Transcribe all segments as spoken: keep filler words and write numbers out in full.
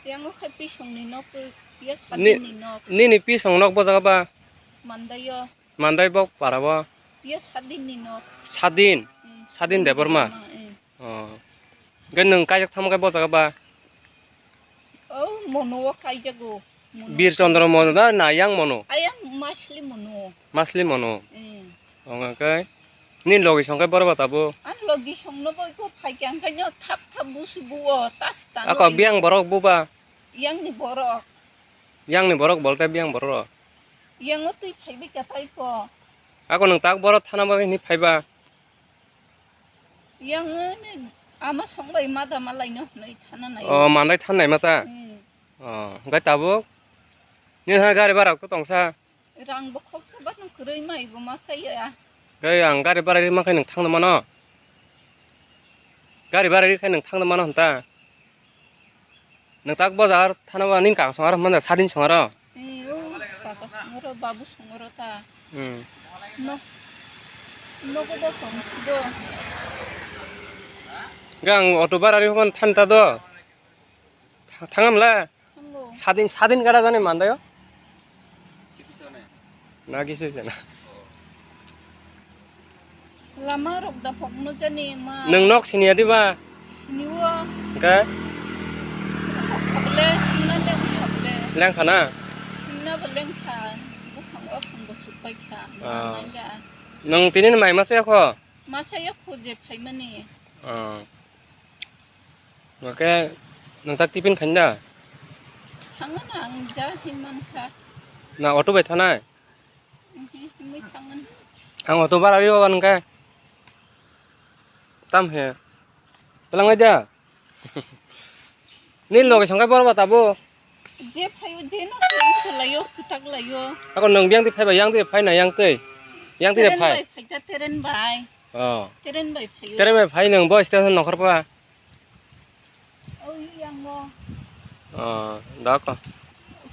Yang o khai pisong ni nok, ya Ni-, sadin ni nok. Nini pisong nok bo jaga ba? Mandai o. Mandai bok para bo? Ya sadin ni nok. Sadin? Hmm. Sadin Debbarma? Eh. Oh. Hwnkhe nwng kaijak thangma khe bo jaga ba? Oh, mono o kaijago. Mono. Bir Chandra mono na, na yang mono? Ayang masli mono. Masli mono? Eh. Ong khe? Nini logi song khe borok ba tabuk? Ang logi song no bo iko phaikha, ang khaino thap thap busu buo, tas tano. Ako biyang borok buba? Yang ni borok. Yang ni borok bolte biyang borok? Yang o twi phaibai kha tai ko. Ako nwng tak borok thana bagwi hwnwi phaiba? Yang ni ama song bai ma da ma laino hwnwi thana nai. O, mandai than nai ma ta? Hmm. O, hwnkhe tabuk? Nini ha gari bara to tongsa? Rang bo khoksa ba nwng kwrwi mai bo ma chaya. Tei ang gari bara ri mankhe nwng thangno mano. Gari bara ri khai nwng thangno mano hwnta. Nwng tak bojar thana ba nini kaka songaro hwnmano sadin songaro. Eh, o kaka songaro, babu songaro ta. Hmm. No. Nogo da tong sido. Gang auto bara ri hwn than ta do. Tha-, thangam le? Thango. Sadin, sadin gada jani mandai o? Na kisu se na. Lama rok da phok no jani ma. Nwng nok siniya diba? Siniwo. Hwnkhe? Phok le, sina le phok le. Lengkha na? Sina bo lengkha. Buphang o phang bo chupai kha. Ah. Nai ya. Nwng tini ni mai masa yakho? Masa yakho je phaimani. Ah. Oke, nwng tak tiffin khaina? Thangna ang ja hinmansa. Na auto bai thanai? Mhm, hinwi thangna. Ang auto bara ri baba nwng khe. Tam he. Twlang lai da. Nini loge songkai borok ba tabuk? Je phaio, je no yang to laio, kwtak laio. Ako nwng biyang twi phaiba, yang twi phai na, yang twi. Yang twi Teren phai. Bai phai ta, teren bai. Oh. Teren bai phaio. Teren bai phai nwng bo station nokhor pa. Oh, yang o. Oh, dako.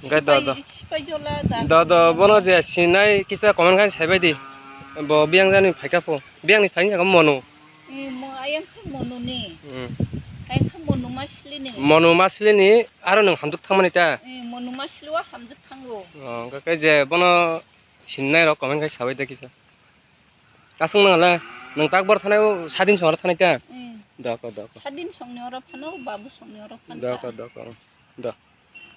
Hwnkhe do, do. Sipai, sipai jola da. Do, do, bono je sinai kisa comment khai sai bai di. Bo biyang jani phaikha pho. Biyang ni phaikha monu. Eh, mo ayang khe monu ni. Hmm. Ayang khe monu maslini. Monu maslini aro nwng hamjwk thangmani ta? Eh, monu masli o hamjwk thango. Oh, hwnkhe je bono sinai rok comment khai sabai de kisa. Aswk nang le, nwng tak bor thanai o sadin song oro thanai ta? Eh. Doko, doko. Sadin song ni oro phano, babu song ni oro phano. Doko, doko. Do.